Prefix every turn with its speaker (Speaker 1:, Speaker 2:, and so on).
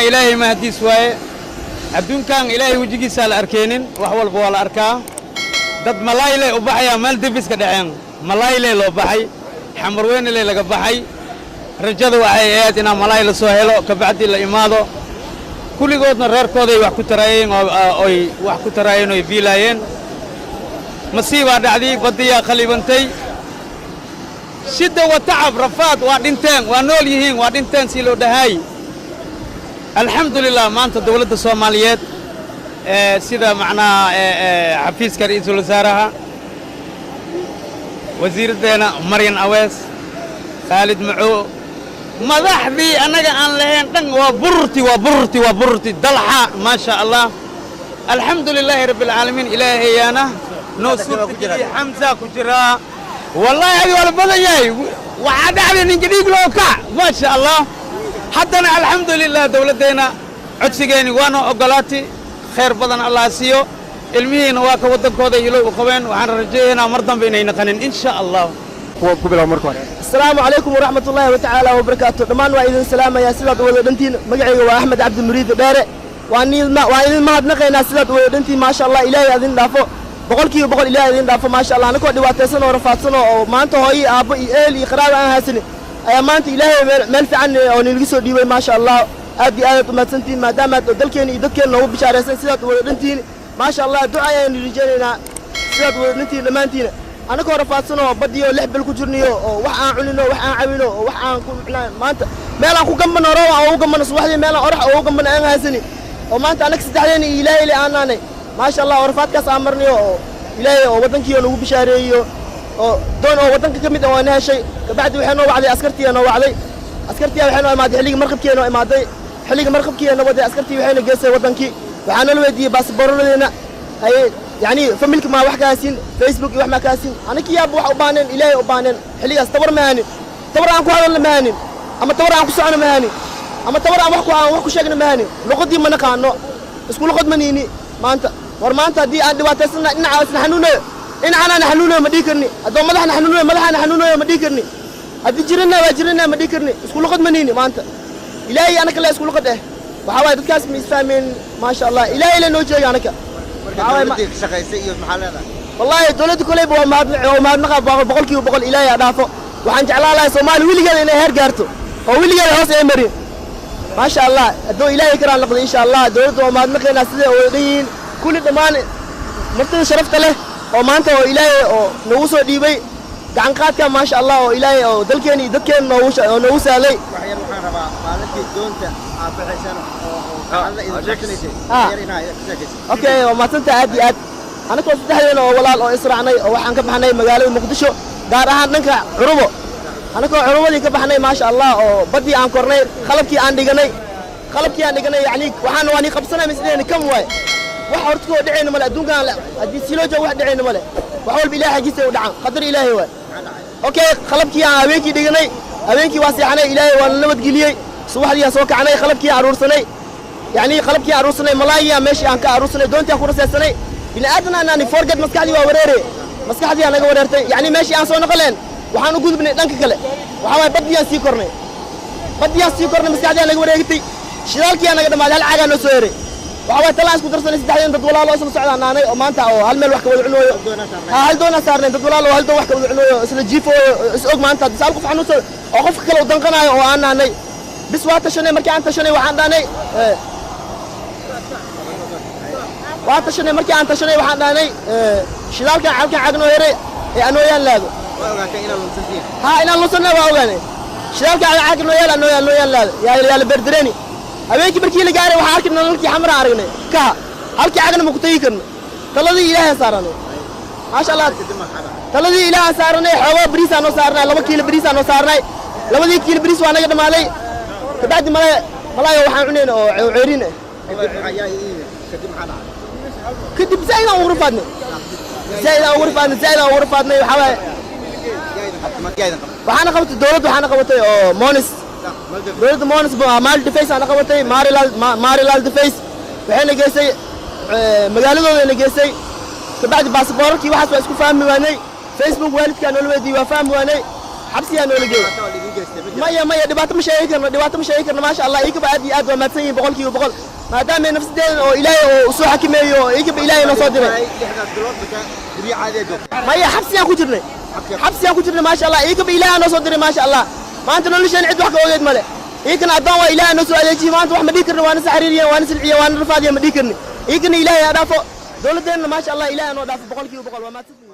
Speaker 1: Ilaahay mahadiis waaye. Adduunkan Ilaahay wejigiisaa la arkeenin, wax walba waa la arkaa. Dad malaayle u baxayaa meel debiska dhaceen, malaayle loo baxay, Xamarweynele laga baxay. Rajada waxay ahayd inaa malaay la soo helo, kabacdi la imaado. Kulligoodna reerkooday wax ku taraayeen oy wax ku taraayeen oy biilaayeen. Masiibaa dhacday, baddiyaa khalibantay. Shidda wa tacab, rafaad, waa dhinteen, waa nool yihiin, waa dhinteen sii loo dhahaay. Alxamdulilah, maanta dawladda Soomaaliyeed sida macnaha xafiiska ra'iisul wasaaraha, wasiiraddeena Maryan Awees, Khaalid Macow, madaxdii annaga aan lahayn dhan, waa bururti, waa bururti, waa bururti dalxa. Maa sha Allah, alxamdu lilaahi rabbi alcaalamiin. Ilaahayaana noo suurtageliyey. Xamsa ku jiraa, wallaahi adi waa la badan yahay. Waxaa dhacday ninka dhiig loo kac. Maa sha Allah, haddana alxamdu lilah, dawladdeenna codsigeeni waana oggolaatay. Khayr badan Allah siiyo. Ilmihiina waa ka waddankooda ilow u qabeen. Waxaan rajayaynaa mar dambe inay naqanin, in sha Allah.
Speaker 2: Ku bilaw marka hore.
Speaker 3: Asalaamu calaykum waraxmat ullaahi watacaala wabarakaatu. Dhammaan waa idin salaamayaa sidaad u wada dhantiin. Magacayga waa Axmed Cabdi Muriid Dheere. Waan idin mahadnaqaynaa sidaad u wada dhantiin. Maasha Allah, Ilaahay idin dhaafo, 100%. Ilaahay idin dhaafo. Maasha Allah, anakoo dhibaataysan oo rafaadsan oo maanta hooyo, aabbo iyo ehel iyo qaraaba aan haysanin ayaa maanta Ilaahay meel fiican oo ninaga soo dhiibay. Maasha Allah, aad iyo aadaad umahadsantihiin maadaamaad dalkeena iyo dadkeena noogu bishaaraysan sidaad u wada dhantihiin. Maasha Allah, duca ayaan rajaynaynaa sidaad u wada dhantihiin dhammaantiina. Anakoo rafaadsan oo baddiyo 6 bil ku jirniyo oo wax aan cunino, wax aan cabino oo wax aan ku micnaa maanta meel aan ku gambano, roob aan ugu gambano subaxdii, meel aan orax ugu gambano aan haysani, oo maanta annaga saddexdeena iyo Ilaahay le aan naanay. Maasha Allah, oo rafaadkaas aan marnayo oo Ilaahay oo waddankii oo nagu bishaareeyo oo doon oo waddanka ka mid ah waa na heshay. Kabacdi waxay noo wacday askartii, noo wacday askartii. Waxay noo imaaday xilligii markabkii noo imaaday, xilligii markabkii noo waday askartii. Waxayna geysay waddankii. Waxaa nala weydiiyey baasaboorradeena, haye, yacni familka maa wax ka haysin, Facebook iyo wax maa ka haysin. Anaki yaaba wax u baahneen, Ilaahay u baahneen. Xilligaas tabar ma hanin, tabar aan ku hadalna ma hanin, ama tabar aan ku socono ma hanin, ama tabar aan wax ku sheegna ma hanin. Luqadii ma naqaano, isku luqad ma niini. Maanta war maanta haddii aan dhibaataysana, dhinaca isna xanuunayo, dhinacanana xanuunayo ma dhihi karni. Haddoo madaxna xanuunayo, madaxana xanuunayo ma dhihi karni. Haddii jirana waa jirana ma dhihi karni. Isku luqad ma niini. Maanta Ilaahay anaka le isku luqad eh. Waxaa waaye dadkaas ma isfahmeen. Maasha Allah, Ilaahay le noo jeega anaka. Wallaahi dowladda koleyba waa mahad, waa mahadnaqa 100%. Ilaahay ha dhaafo. Waxaan jeclaan lahay Soomaali weligeeda inay heer gaarto oo weligeeda hoos ay marin. Maasha Allah, hadduu Ilaahay karaan noqdo, insha Allah dowladda waa mahadnaqaynaa siday wada dhan yihiin kulli dhammaan martida sharafta leh oo maanta oo Ilaahay oo nagu soo dhiibay gacan qaadka. Maasha Allah, oo Ilaahay oo dalkeena iyo dadkeena noogu oo noogu sahlay.
Speaker 4: Wax yar waxaan rabaa maalintii doonta aad baxaysaan oo gacanta idin qabsanaysay yar inaa ka sheekaysid.
Speaker 3: Okay, waa mahadsantahay aad iyo aad. Anagoo saddexdeena oo walaal oo israacnay oo waxaan ka baxnay magaalada Muqdisho, gaar ahaan dhanka Curubo. Anagoo Curubadii ka baxnay, maasha Allah, oo baddii aan kornay, qalabkii aan dhiganay, yacni waxaan waan ii qabsanay misleeni kam waay. Wax horta koo dhacayna male adduunkan. Haddii si loo joogo wax dhacayna male. Wax walba Ilahay xaggiisa u dhacan, qadar Ilaahay waay. Okay, qalabkii aan habeenkii dhiganay, habeenkii waa seexanay, Ilaahay waa nabadgeliyey. Subaxdii aan soo kacnay, qalabkii aan aruursanay, yacni qalabkii aan aruursanay, malaayigii aan meeshii aan ka aruursanay, doontii aan ku rasaysanay. Bini aadan aan forget, maskaxdii waa wareere, maskaxdii aa naga wareertay. Yacni meeshii aan soo noqoleen waxaan u gudubnay dhanka kale. Waxaa waaye baddii aan sii kornay, baddii aan sii kornay, maskaxdii aa naga wareegtay. Shidaalkii aa naga dhammaaday, hal caagaa noo soo heray. Waxaa waaye talaan isku darsanay saddexdeen. Dad walaalo isla socdaan naanay oo maanta oo hal meel wax ka wada cunooyo, ha, hal doonaa saarneen. Dad walaalo oo hal doon wax ka wada cunooyo, isla jiifooyo, is og. Maanta haddii hal qof xanuunsan oo qofka kale u danqanaayo oo aan naanay, bis waa tashanay. Markii aan tashanay waxaan dhahnay, waa tashanay. Markii aan tashanay waxaan dhahnay shidaalkan halkan caag noo heray ee anooyaan laado.
Speaker 4: Waa ogaateen inaad lunsantihiin?
Speaker 3: Ha, inaan lunsanna waa ogaanay. Shidaalka caag noo yaal, anooyaan laado yaa la berdereni. Habeenkii markii la gaaray waxaan arkay nalalkii Xamara aragnay kaha. Halkii cagna ma ku tegi karno. Taladii Ilaahay saaranay, maasha Allah. Taladii Ilaahay saaranay. Xoogaa bariis aa noo saarnay, 2 kiilo bariis aa noo saarnay. Labadii kiilo bariis waa naga dhamaaday. Kabacdi malay malaayo waxaan cunayna oo ceeriin ah.
Speaker 4: Kadib maxaa yaa ii yimid? Kadib maxaa dhacay?
Speaker 3: Kadib zaa'id aan ugu rafaadnay, zaa'id aan ugu rafaadnay, zaa'id aan ugu rafaadnay. Waxaa waaye
Speaker 4: Yaa idin qabtay? Yaa idin qabtay?
Speaker 3: Waxaana qabatay dowladda, waxaana qabatay oo Monis, dowladda Monis Maal Defense aana qabatay, Marilal Defense. Waxayna geysay magaaladooda geysay. Kabacdi baasaboorarkii waxaas waa isku fahmi waanay. Facebook waalidkaa noola weydiiyey, waa fahmi waanay. Xabsiyaa noola geeyey.
Speaker 4: jira?
Speaker 3: Maya, maya, dhibaato ma sheegi karno, dhibaato ma sheegi karno. Maasha Allah, iyagaba aad iyo aad waa mahadsan yihiin 100%, maadaama nafsadeeda oo Ilaahay oo soo xakameeyo oo iyagaba Ilaahay noo soo diray.
Speaker 4: 6daas bilood marka guryo caadi ah joogta?
Speaker 3: Maya, xabsiyaan ku jirnay, xabsiyaan ku jirnay. Maasha Allah, iyagaba Ilaahay noo soo diray. Maasha Allah, maanta nolosheen cid wax ka ogeed male. Iyagana addoon waa Ilaahay noo soo adeejiyey. Maanta wax ma dhihi karno, waana saxariiriyeen, waana silciyeen, waana rafaadiyeen, ma dhihi karni. Iyagana Ilaahay ha dhaafo. Dowladdeenna, maasha Allah, Ilaahay noo dhaafo 100%. Waa mahadsantihiin.